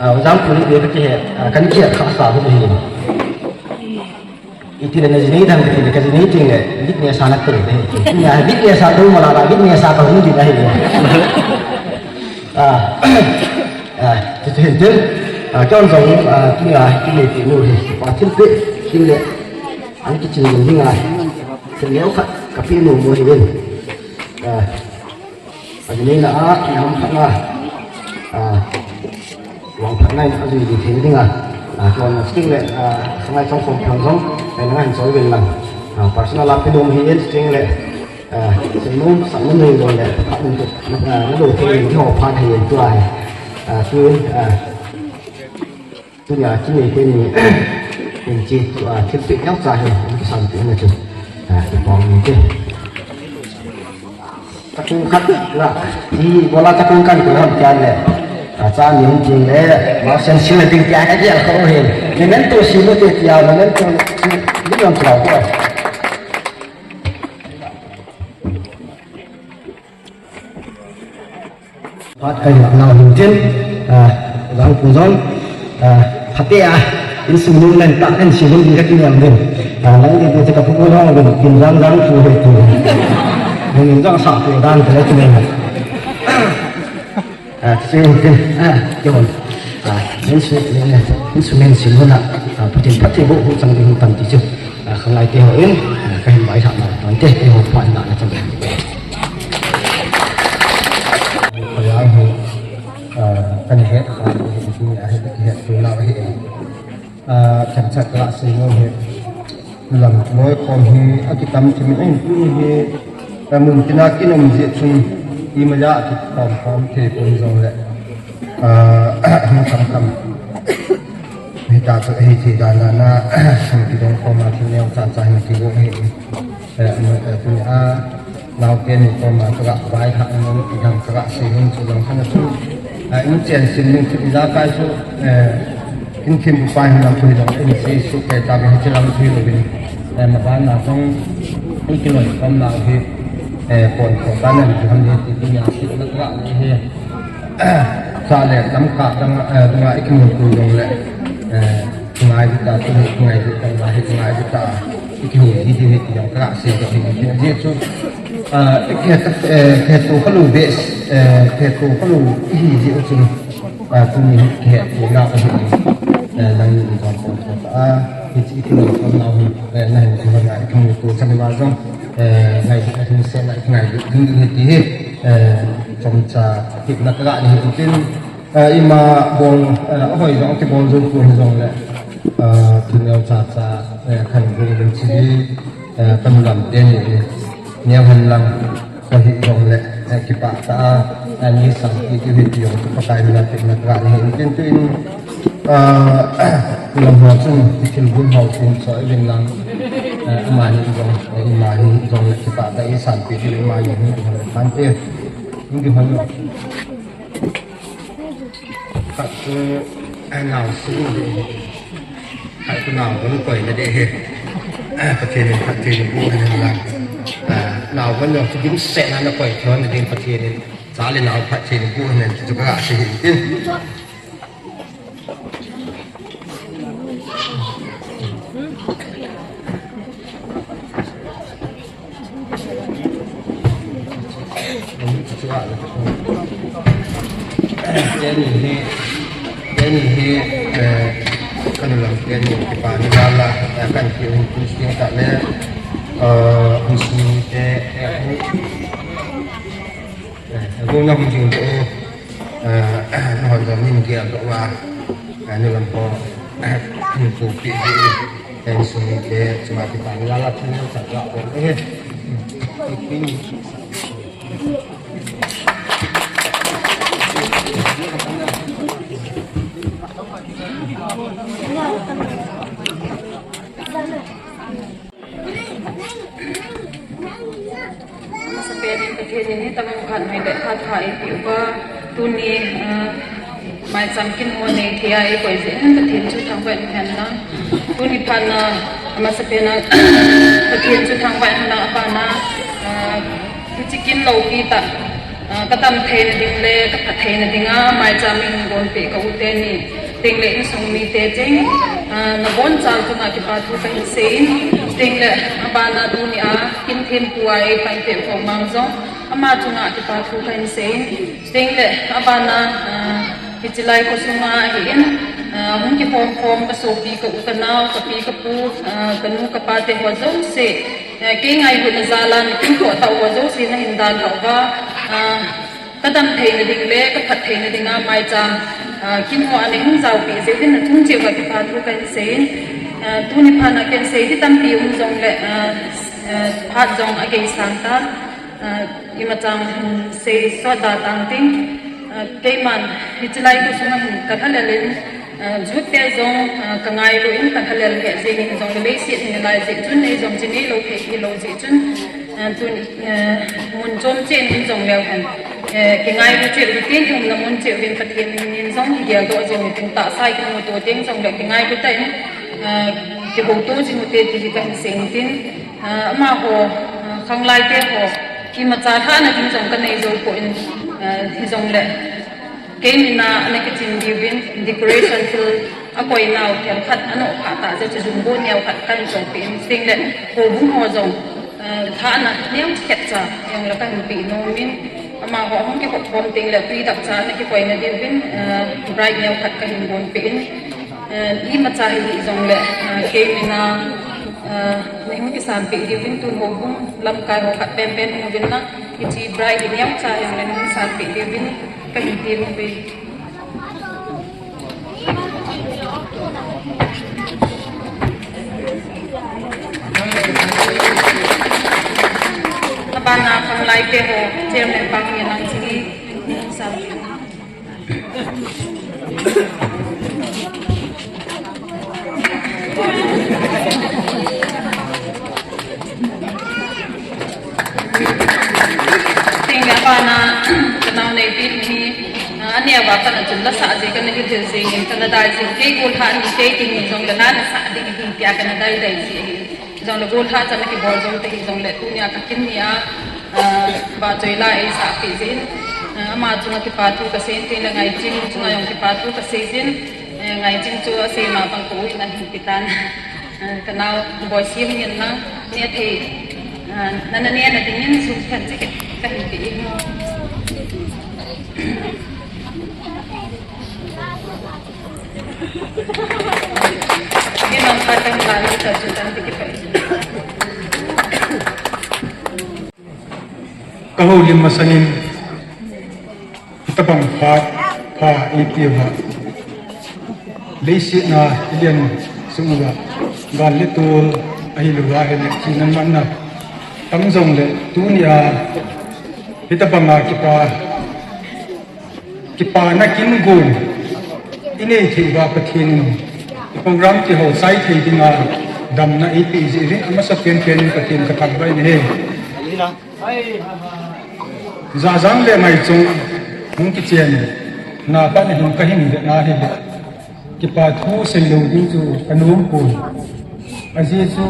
Ah, jang puri de ki he. Ah, kan ki kha sa bu hi. Iti le na jinei dang ki le ka jinei ting le. Bit ne sa na te de. Nya bit ne sa tu ma la bit ne sa ka hu di na hi. Ah. Ah, ti ti ti. Ah, kon jong, ah, ti a, ti le ti nu hi. Pa thil pe, ti le. An kichin ding a, thil neo khat ka pe nom mo hi ven. Ah, a ji nei na a, ki ham khat na. Ah, wang khat na a ji di thei ding a. Ah, kon na sting le, ah, sangai chong khom phang jong, ai na ngan choi ven lang. Ah, personal a pe nom hi en sting le. Ah, sing nom, sang nom hi jong le, phat nom, ah, na lo thei ven ho phat hi en tu ai. Ah, tu, ah, Tunia kinei te ni, in chi, ah, thil peh neo cha hi, in kisan peh na chu. Ah, i pom ni te. Chakung khat la, i bola chakung kan ko hon kian le. Ah, cha ni hung king le, ma sen sil le ding kian ka dial ko hin. Memento si mo te tia, memento si, ni yong kiau ko. Phat kai lak nau hin tin, ah, jang pu jong, ah, phate a, insung nung len ta, en si lung di ka kiniam din. Ah, lang di di ka pu ko jong din, kin jang jang pu he tu. Nung in jang sa pu dan te le kiniam. Ah, si tin, ah, yon. Ah, insu, insu men si luna. Ah, putin phate bu, bu jang di hu tam ti chu. Ah, khanglai te ho in, ah, ka hin bai thah na, tante te ho pa na na chang. Khayang hi, ah, kan het kha, hi, hi, hi, hi, het tu na hi. Ah, kan chat la si no hi. Lam moi khom hi, a kitam thim in tu hi. Ka mun tina kin um ji chun, i ma ya ki khom khom the pun jong le. Ah, hung tam tam. Hita chu, hiti dan dan a, hung kidong khom a, thil neo cha cha hung kigo hi. Eh, mo, eh, tu a, nau te ni khom a, tu ga bai ha, mo, ti dang tu ga si hung chu dong khan chu. Eh, in chen sin ning chu i da kai chu, eh, in thim pu pai hung lam chu dong, in si su ke ta ke chu lam chu lo bin. Eh, ma ban na tong, i kiloi khom na hi, eh, pon khom ta na ni ham ni ti ti ya si na tu ga ni hi. Cha le lam kah dang, eh, dang a i kimu tu jong le, eh, ngai di ta, tu ngai di ta, ngai di ta, i kihu di di hi ti jong ka sei do hi ti di chu, ah, i kihe ta, eh, kihe tu ka lu be, eh, kihe tu ka lu hi di u chu, ah, tu ni kihe tu na u hi, eh, nang ni jong ko ta, ah, hi chi ki ni ko na u hi, eh, na hi chi na i kimu tu cha ni ma jong, eh, ngai di ka hin se na i ngai di, di hi ti hi, eh, chomcha kipna ka ga ni hi tin, eh, ima bol, eh, ahoi jong kibol jong tu hi jong le, eh, thil neo cha cha, eh, khan gu lim chi hi, eh, kan lam te ni, neo han lang ka hi jong le, eh, kipah ta a, eh, ni sang ki ki hi ti jong tu Pakai mina kipna ka ga ni hi tin tu in, eh, lam ho chun thil gun ho tin so i vin lang, eh, ama ni jong, eh, ima ni jong le kipah ta i san pi ti ima ni hi jong le kan ti. Ngi hon. Khat chu, eh, nau sung de. Khat chu nau kon koi na de he. Eh, Pathen in, Pathen in bu na la. Eh, nau kon jong chu dimset na na koi thon na ding Pathen in. Cha le nau Pathen in bu na chu ka si hin tin. Teni hi, teni hi, eh, kanu lam teni kipana jal a, eh, kan ki un kun sting ta le, eh, un sting te, eh, eh, na hun jing te, eh, na hon jong nin gel doh uva, eh, nu lam po, eh, nin pu pi, eh, un sting te, chunga kipana jal a, chunga kipana jal a, eh, eh, Masapen in Pathen in hitabang phat mai le phat pha eipeh uva, tuni, ah, maicham kinho nei thei a eikoi jeh in Pathen chu thangvah in hen lang. Tuni phat na, masapen a, Pathen chu thangvah in hen lang, abana, ah, Hiche kin loupi tah, ah, ka dam theina ding le ka phat theina dinga maicham in gonpeh ka u teni, chuteng le insung mite cheng, ah, na boncha chunga kipa thu kahin sei in, chuteng le abana tuni a kin thempu a eipanpeh u Khongmang jong ama chunga kipa thu kahin sei in, chuteng le abana, ah, hiche lai kho sunga ahin, ah, hung kikhom khom ka sopi, ka u, ka nao, ka pi, ka pu, ah, ka nu, ka pa te ho jouse, Eh, kei ngailutna jal a na kin toh tah uva jouse na hin dalha uva, ah, ka dam theina ding le ka phat theina dinga maicham, ah, kin ho a na hin jaopeh jeh uvin na chung cheh uva kipa thu kahin sei in, ah, tuni phat na kahin sei hi tampi um jong le, ah, ah, phat jong agei sang tan, ah, imacha hin sei sot da tang ting, ah, keiman hiche lai kho sunga hin ka lhalel in, Ah, jute jong, ah, ka ngailu in ka lhalel lheh jeng in jong le leiset hi nalai jeh chun, ei jong chi neilou thei hilou jeh chun, ah, tun, ah, mun chom cheh in um jong leu hen. Eh, kingailu cheh u tin, i umna mun cheh uvin Pathen in jong hi geldoh jeng u tin, tahsa i kimuto teng jong le kingailu tah in, ah, kihouto jing u te ti hi kahin sei in tin, ah, amaho, ah, khanglai te ho, imacha lhahna ding jong ka nei jou poi, ah, hijong le Kei mina ana kichim diuvin decoration thil akoi nau themkhat anoh kha tah jeh chu jumbo neo khat kahin choipeh in, chuteng le houbung ho jong, eh, lhahna neo khat cha jong le kahin peh nom in, amaho ahung kikhop khom teng le tui dap cha ana kikoi na diuvin, eh, bright neo khat kahin gonpeh in, eh, imacha hi hih jong le, eh, kei mina, eh, nei hung kisanpeh diuvin tun houbung lamkai ho khat penpen hung uvin lang, hiche bright hi neo cha jong le nei hung sanpeh diuvin. Kahin ti lung ve. Abana khanglai te ho, chairman pa hung in lang chini. Sa. Chuteng le abana, ka nao neipi hi, ah, aneo a kana chun la sah jeh kana hi thil jeh in kana dai jeh, kei gollhah ni, kei kin ni jong le la na sah ding hi tia kana dai dai jeh ahi. Jong le gollhah chan a kibol jong te hi jong le tunia ka kin ni a, ah, vahchoi la ei sahpeh jeh in, ah, ama chunga kipa thu ka sei in, chuteng le Ngaiching chunga jong kipa thu ka sei jin, eh, Ngaiching chu asei ma bang ka u in ahin pe tan. Eh, ka nao Boisim hin lang, neh thei, eh, nana neh na dingin sum khat cheh kahin pe in. Ni nang khat tang la ni ta chu tang ti kipe. Ka houlim masangin, hitabang phat pha eipeh uva, leiset a i len sung uva, gal le tol ahilouva ahile, thina manna tam jong le, tunia hitabanga kipa, kipana kin gon i nei thei uva Pathen in i program kihou chai thei dinga damna eipeh jeh uvin, amasa penpen in Pathen ka thangvah in ahi. Jajang le Ngaiching hung kichen na pat hin kahin vetna ahile, kipa thu seilou ding chu ka nom poi. Ajeh chu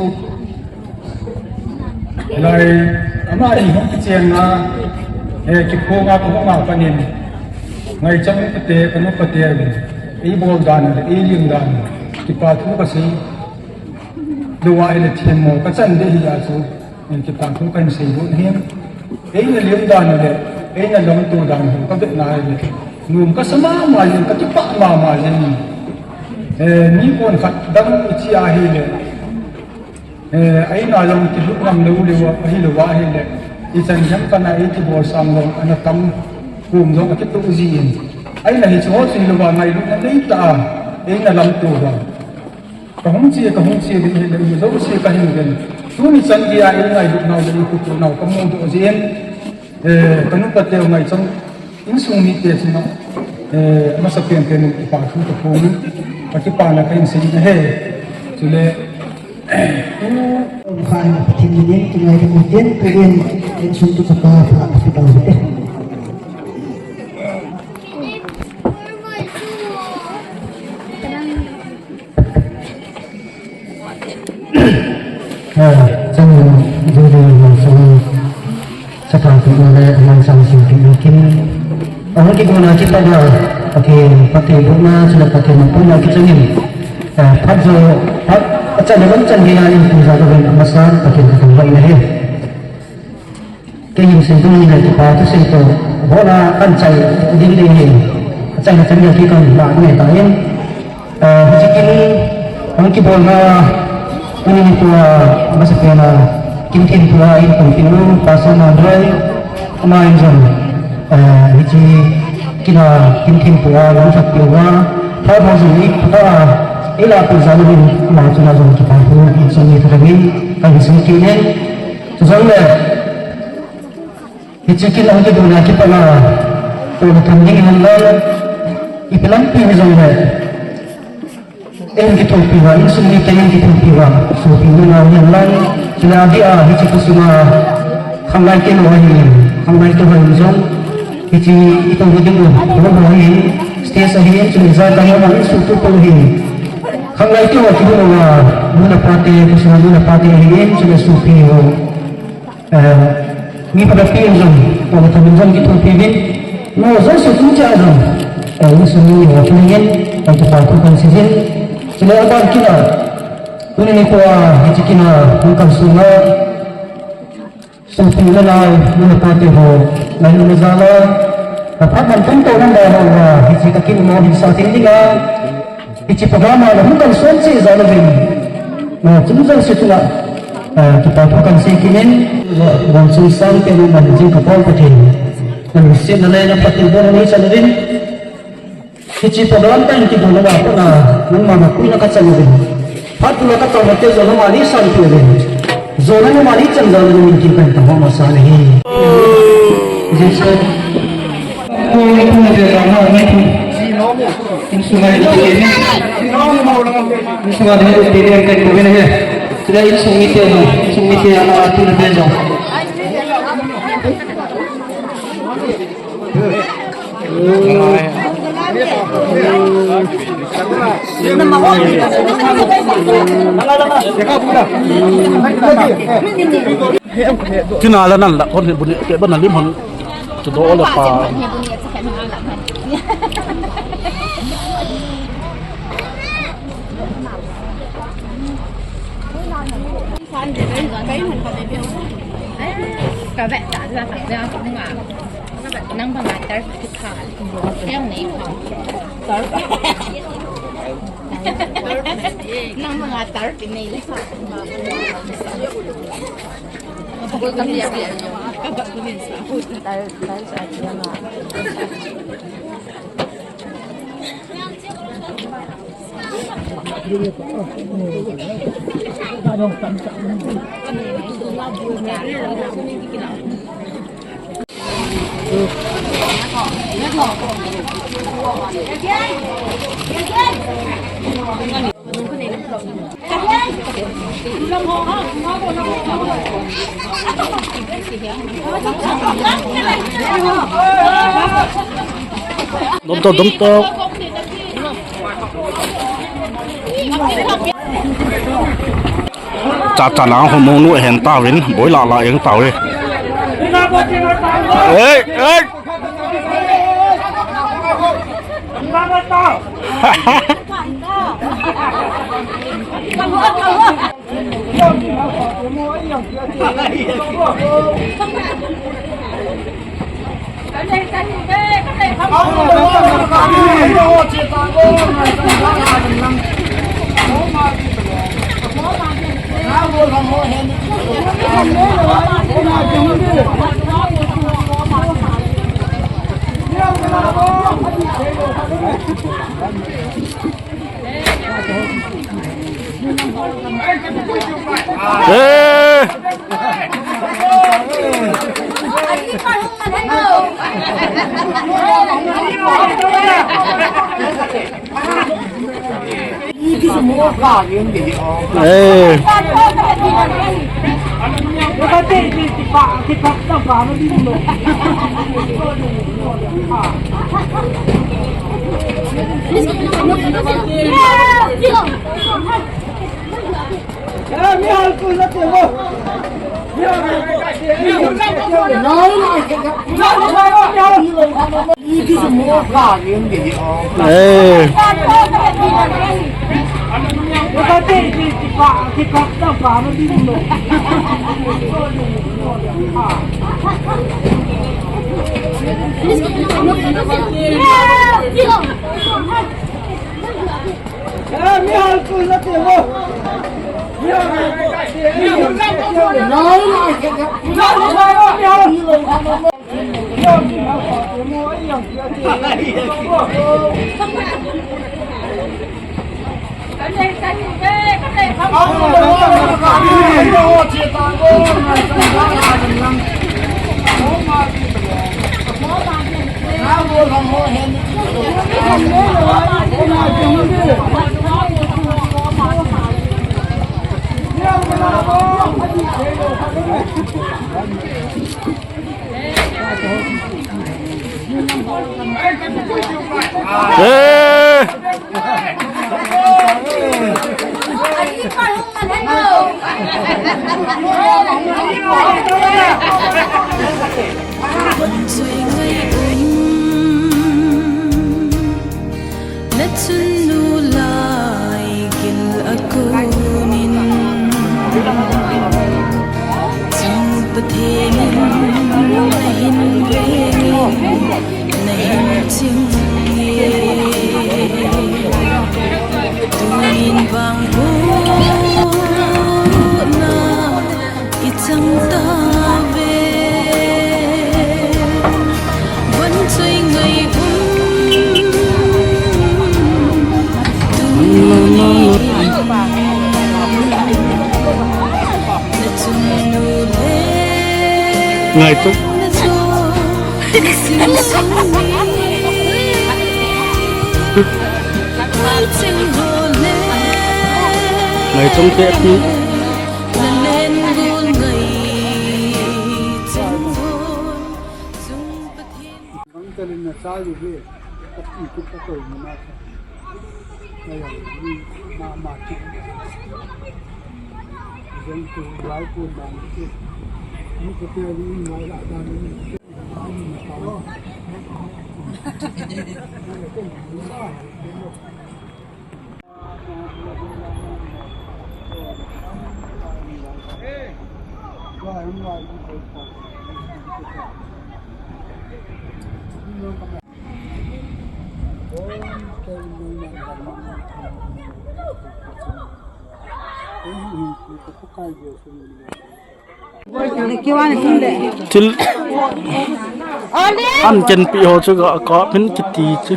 lai amani hung kichen na, eh, kiphong a kahung a pat in Ngaiching pate, ka nu pate, eibol dan le eilim dan, kipa thu kasei lou ahile themmo kachan ding ahi a chu. Kipa thu kahin sei lut ahin. Eina lim dan le, Eina lamto dan hi kavet na ahile, nom kasa mama jeng, kakipah mama jeng. Eh, mi kon khat dang ichi ahile, eh, eina jong kilut ngam lou lou a, ahilouva ahile, ichan jang kana eikibol sang jong ana tam, kom jong akitoh jin. Eina hiche ho chu hilouva ngailutna neitah a, eina lamto dan. Kahung che, kahung che ding ahile, ijouse kahin ven. Tuni chan geiya eingailutnau le eikhutohnau kamudoh jin. Eh, kanupa teu ngaichang, insung mite chunga, eh, amasapen pen in kipa thu kaphong, kakipana kahin sei ahi. Chule, Khan Pathen minin kingaidam uten, tuin insung tu chapa pha kapitau te. Ha, chang juri ma sang, sapa tu le man sang sing tu kin. Ahung kigona kipat a, Pathen, Pathen bohna, chule Pathen mapuina kichangin. Eh, phat jo, phat, achan le chan geiya in puja ka ven amasan, Pathen kathangvah in ahi. Kei hin seitu ni le kipa thusei toh, hola kan chai ding ding hi, achaina chan geiya kikam na ngai ta in, eh, hiche kin, hung kibolna, tuni nikho a, amasapen a, kin thempu a, in pumpi nu, Pastor Manroi, ama in jong, eh, hiche kin a, kin thempu a, lamthak peuva, phat ho jong ni, phat a, eila pu jal uvin, ama chunga jong kipa thu, insung mi khat a min, kahin sei kit in, chujongle, Hiche kin ahung kibona kipat a, pol le tham ding hihen lang, ipi lampi hijongle, eihin kithopi uva, insung mite eihin kithopi uva, sopi le nao hihen lang, chule adeh a hiche khosung a, khanglai kilo ahin, khanglai kilo ahin jong, hiche itouva ding u, ho ho ahin, stage ahin, chule ijakai a, insung tu tu ahin, khanglai kilo kihung uva, nu le pa te, khosung a nu le pa te ahin, chule sopi ho. Eh, mi phabep in jong, pol le tham in jong kithopi uvin, mo jouse tun cheh a jong, eh, insung mi ho tun in, eh, kipa thu kahin sei jin, chule aban kin a, tuni nikho a, hiche kin a, hung kalson a, sopi le nao, nu le pa te ho, lai nu le jal a, aphat man tun toh nang dalha uva, hiche ka kin mo hin sa thei ding a, Hiche program a nahung kalson cheh jal uvin. Mo chunga jouse chunga, eh, kipa thu kahin sei kit in, vangchung sangpen in man jing kabol Pathen. Nalungsetna le naphatthei bohna neichan uvin. Hiche program kahin kibol uva pat a, nangma mapuina kachan uvin. Phat ula kachan uvin te jong nangma neisan peh uvin. Jona nangma neichan jal uvin tin kahin tahsan masa ahi. Jesu. Tina la nan la kon he buni ke bana lim hon tu do le pa. Ka vet ta la ta la nga. Nang banga tar ki pha. Em nei pha. Tar. Nang banga tar ki nei le pha. Dom to, dom to. Cha cha na ho mo nu hen ta vin, boi la la eng ta ve. Ei, ei. Eh. Eh. Eh. Eh. Nachun nu lai gil a kunin, Chung Pathen in nahin vengin, nahin chingin, tunin vang hu na i chang tave, van choi ngai um, tuni na chun nu le ngai tu. Na chun sing sung ni, ngai ching ho le, ngai chung te pi. Nalen gul ngai chang hon, Chung Pathen. Bang talin na sa lu ve, ka pi tu ka to mu na sa. Na yang ni ma ma ti. Jeng tu lai ko dan ti. Ni ko te ni mai la dan ni. Thil an ken pi ho chu ga ka phin kiti chu.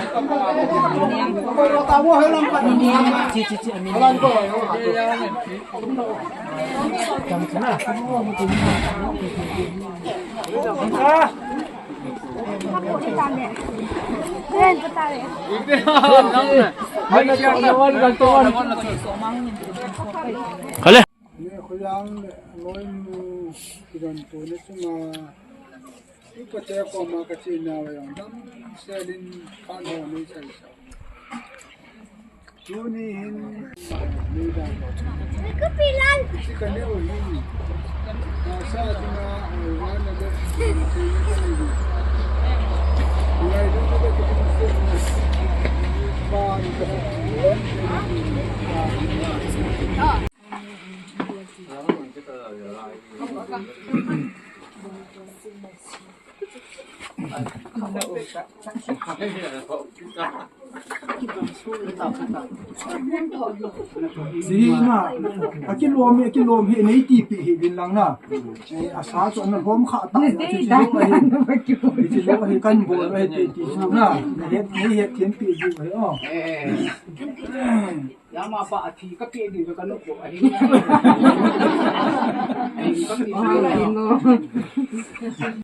Hale. Ni khoyang le loinu kidan tu ni chunga. Upate koma ka chena wa yang dam selin kan ho ni sai sa. Tuni hin ni dan. Ka pi lan. Si ka ne u hin. Na sa dina u wa na da. Lai du na da ka pi se na. Ba ni ka. Sina, akilom hi, akilom hi, nei tipi hi din lang na. Eh, asa chu na lom kha ta, ti ti lo hi. Ti ti lo hi kan bol hi, ti ti lo na. Nei het, nei het thiam pi di hi, oh. Yama pa athi ka pi di ka no ko ahi. Ai ka pi.